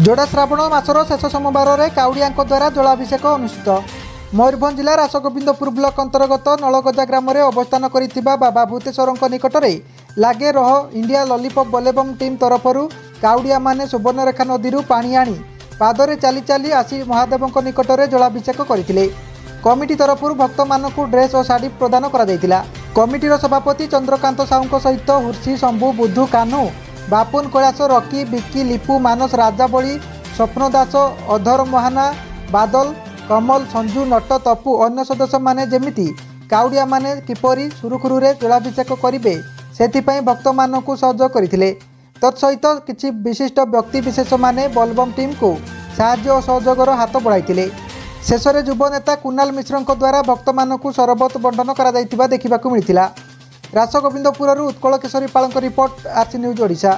ଯୋଡ଼ା ଶ୍ରାବଣ ମାସର ଶେଷ ସୋମବାରରେ କାଉଡ଼ିଆଙ୍କ ଦ୍ୱାରା ଜଳାଭିଷେକ ଅନୁଷ୍ଠିତ। ମୟୂରଭଞ୍ଜ ଜିଲ୍ଲା ରାସଗୋବିନ୍ଦପୁର ବ୍ଲକ ଅନ୍ତର୍ଗତ ନଳଗଜା ଗ୍ରାମରେ ଅବସ୍ଥାନ କରିଥିବା ବାବା ଭୂତେଶ୍ୱରଙ୍କ ନିକଟରେ ଲାଗେ ରହ ଇଣ୍ଡିଆ ଲଲିପପ୍ ବୋଲବମ୍ ଟିମ୍ ତରଫରୁ କାଉଡ଼ିଆମାନେ ସୁବର୍ଣ୍ଣରେଖା ନଦୀରୁ ପାଣି ଆଣି ପାଦରେ ଚାଲି ଚାଲି ଆସି ମହାଦେବଙ୍କ ନିକଟରେ ଜଳାଭିଷେକ କରିଥିଲେ। କମିଟି ତରଫରୁ ଭକ୍ତମାନଙ୍କୁ ଡ୍ରେସ୍ ଓ ଶାଢ଼ୀ ପ୍ରଦାନ କରାଯାଇଥିଲା। କମିଟିର ସଭାପତି ଚନ୍ଦ୍ରକାନ୍ତ ସାହୁଙ୍କ ସହିତ ହୁର୍ସି, ଶମ୍ଭୁ, ବୁଧୁ, କାହ୍ନୁ, ବାପୁନ, କୈଳାସ, ରକି, ବିକି, ଲିପୁ, ମାନସ, ରାଜାବଳି, ସ୍ୱପ୍ନ ଦାସ, ଅଧର ମହାନା, ବାଦଲ, କମଲ, ସଞ୍ଜୁ, ନଟ, ତପୁ, ଅନ୍ୟ ସଦସ୍ୟମାନେ ଯେମିତି କାଉଡ଼ିଆମାନେ କିପରି ସୁରୁଖୁରୁରେ ଜଳାଭିଷେକ କରିବେ, ସେଥିପାଇଁ ଭକ୍ତମାନଙ୍କୁ ସହଯୋଗ କରିଥିଲେ। ତତ୍ସହିତ କିଛି ବିଶିଷ୍ଟ ବ୍ୟକ୍ତି ବିଶେଷମାନେ ବୋଲବମ୍ ଟିମ୍କୁ ସାହାଯ୍ୟ ଓ ସହଯୋଗର ହାତ ବଢ଼ାଇଥିଲେ। ଶେଷରେ ଯୁବ ନେତା କୁନାଲ ମିଶ୍ରଙ୍କ ଦ୍ୱାରା ଭକ୍ତମାନଙ୍କୁ ସରବତ ବଣ୍ଟନ କରାଯାଇଥିବା ଦେଖିବାକୁ ମିଳିଥିଲା। ରାସଗୋବିନ୍ଦପୁରରୁ ଉତ୍କଳ କେଶରୀ ପାଳଙ୍କ ରିପୋର୍ଟ, ଆର୍ସି ନ୍ୟୁଜ୍ ଓଡ଼ିଶା।